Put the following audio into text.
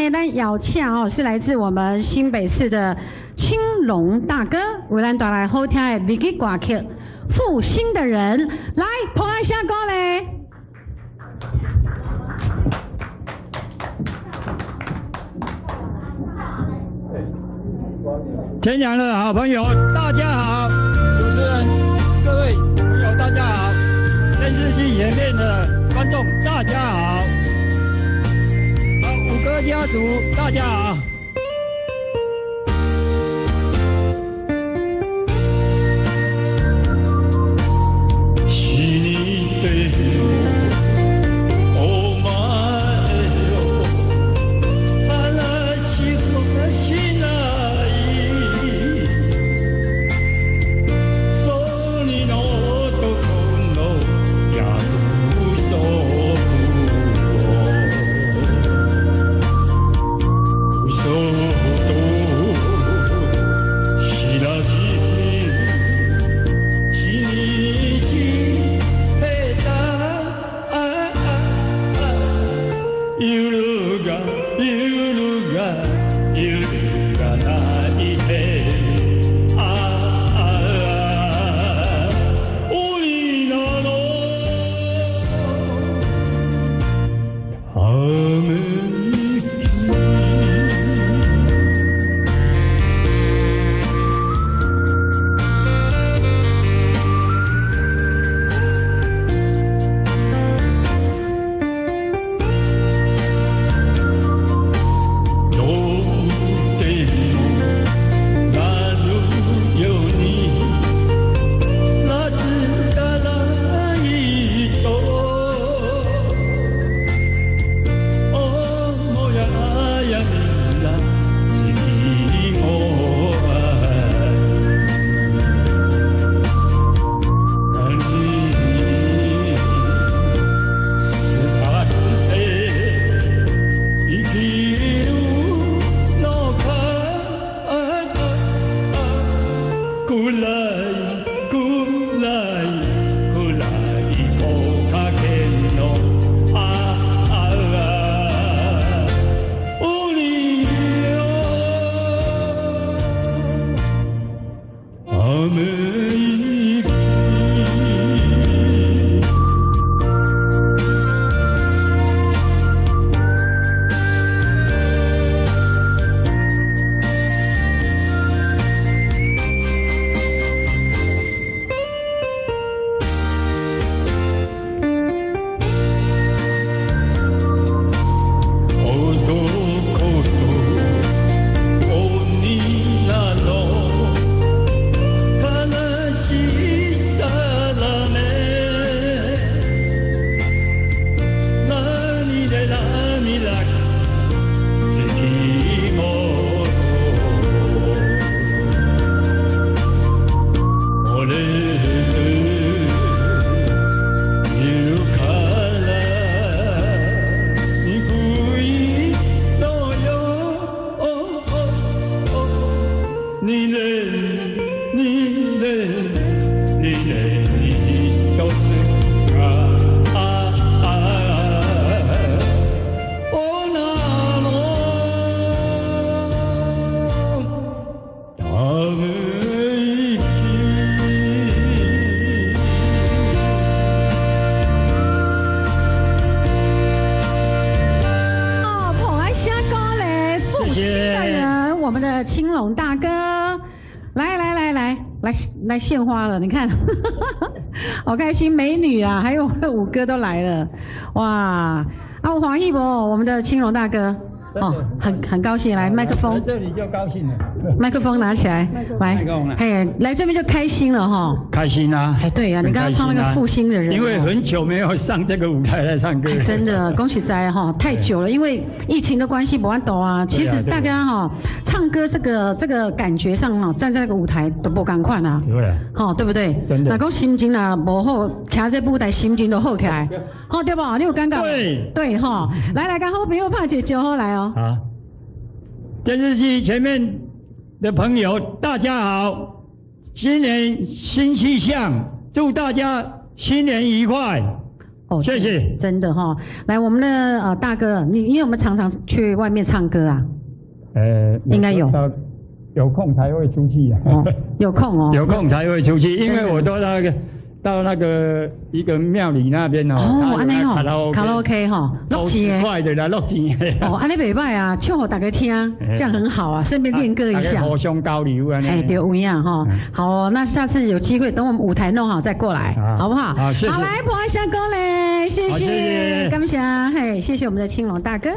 呢，咱邀請哦，是來自我們新北市的青龍大哥，為咱帶來好聽的日語歌曲《負心的人》，來，拍聲鼓勵。天陽的好朋友，大家好！主持人，各位朋友，大家好！電視機前面的觀眾，大家好！好，五哥家族，大家好！來獻花了，你看，好開心，美女啊，還有我的五哥都來了，哇！啊，有歡喜無？我們的青龍大哥，哦，很高興，來麥克風，來這裡就高興了，麥克風拿起來，來，嘿，來這邊就開心了哈，開心啊！哎，對啊，你剛剛唱那個負心的人，因為很久沒有上這個舞台來唱歌，真的，恭喜在哈，太久了，因為疫情的關係，無法度啊。其實大家哈，唱歌這個感覺上哈，站在那個舞台都無仝款啊，對，好，對不對？真的。若講心情若無好，徛這舞台心情就好起來，好對無？你有感覺？對，對哈，來來，共好朋友拍一個招呼來哦。好，電視機前面的朋友，大家好，新年新氣象，祝大家新年愉快。哦，謝謝。真的哈，來我們的大哥，你因為我們常常去外面唱歌啊，應該有有空才會出去啊。哦，有空哦，有空才會出去，因為我都那個到那個一個廟裡那邊哦，哦，按呢卡拉吼，卡拉 OK 吼，錄錢塊的啦，錄錢的。哦，按呢袂䆀啊，唱予大家聽，這樣很好啊，順便練歌一下。互相交流啊。哎，對，有影哈。好哦，那下次有機會，等我們舞台弄好再過來，好不好？好，謝謝。好，來，拍聲鼓勵，謝謝，感謝，嘿，謝謝我們的青龍大哥。